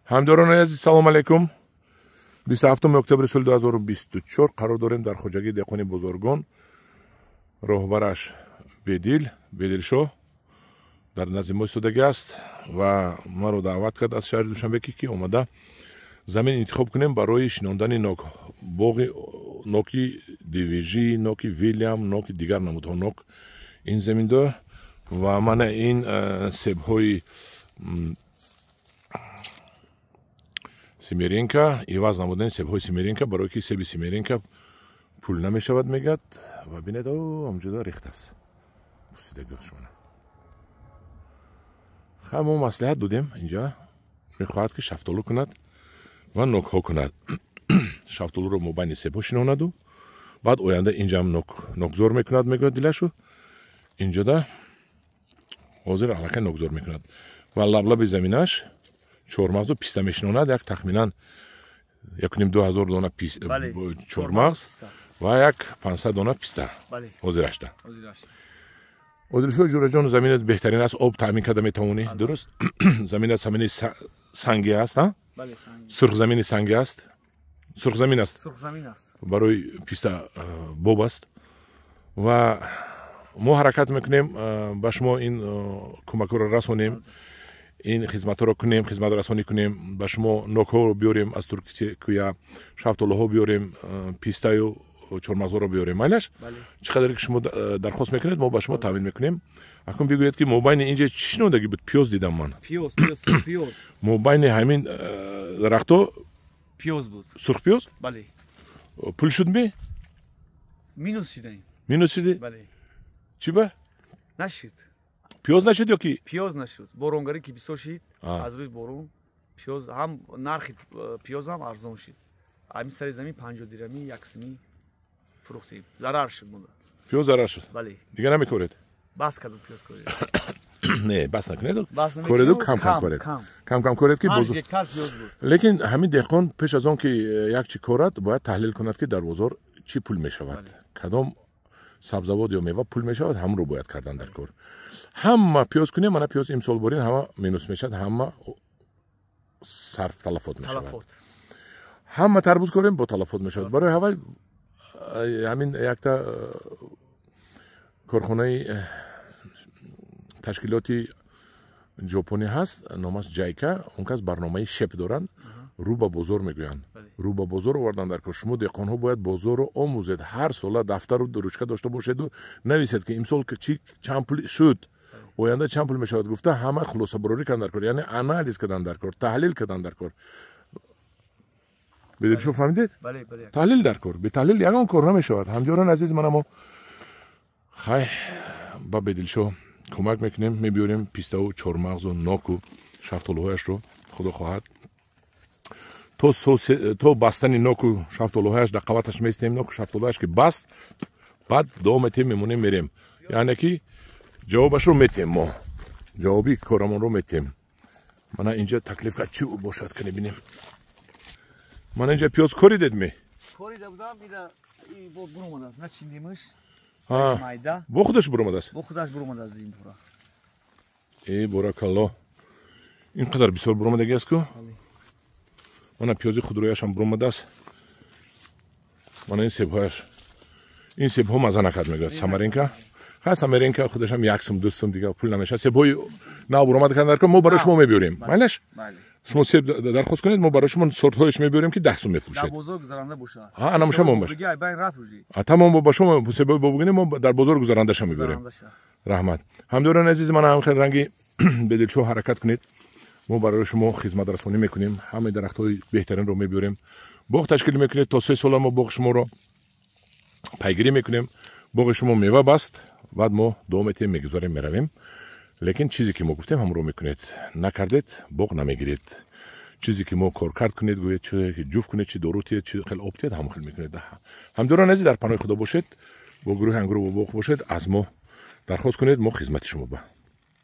Ҳамдорони азиз, салом алейкум. 27 октябри соли 2024 қарор дорем дар хоҷагии деҳқони Бозоргон. Роҳбараш Бедил, Бедилшоҳ дар назди мо истодагӣ аст ва маро даъват кард аз шаҳри Душанбе, ки омада замин интихоб кунем барои шинондани нок, боғи ноки Дивижи, ноки Вилям, ноки дигар намудҳо нок ин заминдо ва мана ин себҳои Семеренко, иваз намудани себҳои Семеренко, барое ки себи Семеренко пул намешавад, мегӯяд. Ва бинед, ҳамҷода рехтааст пусидагиҳошона. Хай, мо маслиҳат додем, инҷа мехоҳад ки шафтолу кунад ва нокҳо кунад. Шафтолуро мобайни себҳо шинонаду баъд оянда инҷаам нокзор мекунад, мегӯяд дилашу. Инҷода ҳозир аллакай нокзор мекунад ва лаблаби заминаш чормағзу писта мешинонад, як тахминан 1,5-2 ҳазор дона чормағз ва як 500 дона писта ҳозирашда. Одилшоҳ Ҷураҷон, заминат беҳтарин аст, об таъмин карда метавонӣ, дуруст? Заминат замини сангӣ аст, сурхзамини сангӣ аст, сурхзамин аст, барои писта боб аст. Ва мо ҳаракат мекунем ба шумо ин кӯмакҳоро расонем, ин хизматҳоро кунем, хизматрасонӣ кунем, ба шумо нокҳоро биёрем аз Туркия, шафтолуҳо биёрем, пистаю чормағзҳоро биёрем. Майлаш, чӣ қадаре ки шумо дархост мекунед, мо ба шумо таъмин мекунем. Акун бигӯед, ки мобайни инҷа чӣ шинондагӣ буд? Пиёз дидам ман. Мобайни ҳамин дарахтҳо пиёз буд. Сурхпиёз? Пул шудми? Минус шидаем. Минус шидӣ? Чӣ ба? Нашуд. Пиёз нашуд ё ки? Пиёз нашуд. Боронгарӣ ки бисёр шид, аз рӯи борон пиёз ҳам нархи пиёзам арзон шид. Ҳамин сари замин 50 дирами як сими фурӯхтем. Зарар шуд монда. Пиёз зарар шуд? Бале. Дигар намекоред? Бас кардам пиёз коред. Не, бас накунед. Кореду кам кам коред. Кам кам коред ки боз. Гектар пиёз буд. Лекин ҳамин деҳқон пеш аз он ки як чӣ корад, бояд таҳлил кунад, ки дар бозор чӣ пул мешавад. Кадом сабзавот ё мева пул мешавад, ҳамро бояд кардан дар кор. Ҳама пиёз кунем, мана пиёз имсол борин, ҳама минус мешавад, ҳама сарф талафот мешавад. Ҳама тарбуз корем, бо талафот мешавад. Барои ҳавай ҳамин якта корхонаи ташкилоти ҷопонӣ ҳаст, номаш Ҷайка, он кас барномаи шеп доранд, рӯ ба бозор мегӯянд. Рӯ ба бозор овардан дар кор. Шумо деҳқонҳо бояд бозорро омӯзед, ҳар сола дафтару ручка дошта бошеду нависед, ки имсол чи чанд пул шуд, оянда чанд пул мешавад, гуфта ҳама хулосабарорӣ кардан дар кор, яъне анализ кардан дар кор, таҳлил кардан дар кор. Бедилшоҳ, фаҳмидед? Таҳлил дар кор. Бетаҳлил ягон кор намешавад. Ҳамдиёрон азиз, мана мо хай ба Бедилшоҳ кӯмак мекунем, мебиёрем пиставу чормағзу ноку шафтолуҳояшро, худо хоҳад то бастани ноку шафтолуҳояш дар қаваташ местем, ноку шафтолуҳояш ки баст, баъд дуо метем, мемонем, мерем. Яъне ки ҷавобашро метем, мо ҷавоби корамонро метем. Мана инҷа таклиф кард, чӣ бошад, кани бинем. Мана инҷа пиёз коридед ме? Корида будам, ида буромадааст, начиндемаш. Бо худаш буромадааст? Бо худаш буромадааст ин бура. Э, боракалло. Ин қадар бисёр буромадагӣ аст ку? Мана пиёзи худрояшам буромадааст. Мана ин себҳояш. Ин себҳо маза накард, мегӯяд Самаренка. Ха, Самаренка худашам як сум, ду сум дигар пул намешавад. Себҳои нав буромада кардан дар кор, мо барои шумо мебиёрем. Майлаш? Шумо себ дархост кунед, мо барои шумо сортҳояш мебиёрем, ки 10 сум мефурӯшед. Дар бозор гузаранда бошад. Ҳа, ана муша мон бошад. Тамом, ба шумо себҳои бобугинӣ мо дар бозор гузарандаша мебиёрем. Раҳмат. Ҳамдиёрони азиз, мана ҳам хел ранги Бедилшоҳ ҳаракат кунед. Мо барои шумо хизматрасонӣ мекунем, ҳамаи дарахтҳои беҳтаринро мебиёрем. Боғ ташкил мекунед, то 3 сола мо боғ шуморо пайгирӣ мекунем. Боғи шумо мева баст, баъд мо дуо метиҳем, мегузарем, меравем. Лекин чизе ки мо гуфтем, ҳамро мекунед. Накардед, боғ намегиред. Чизе ки мо коркард кунед, гӯед, чизе ки ҷуфт кунед, чи дору тиҳед, чи хел об тиҳед, ҳамон хел мекунед. Ҳамдиёрони азиз, дар паноҳи Худо бошед, бо гурӯҳи Ангуру боғ бошед, аз мо дархост кунед, мо хизмати шумо ба.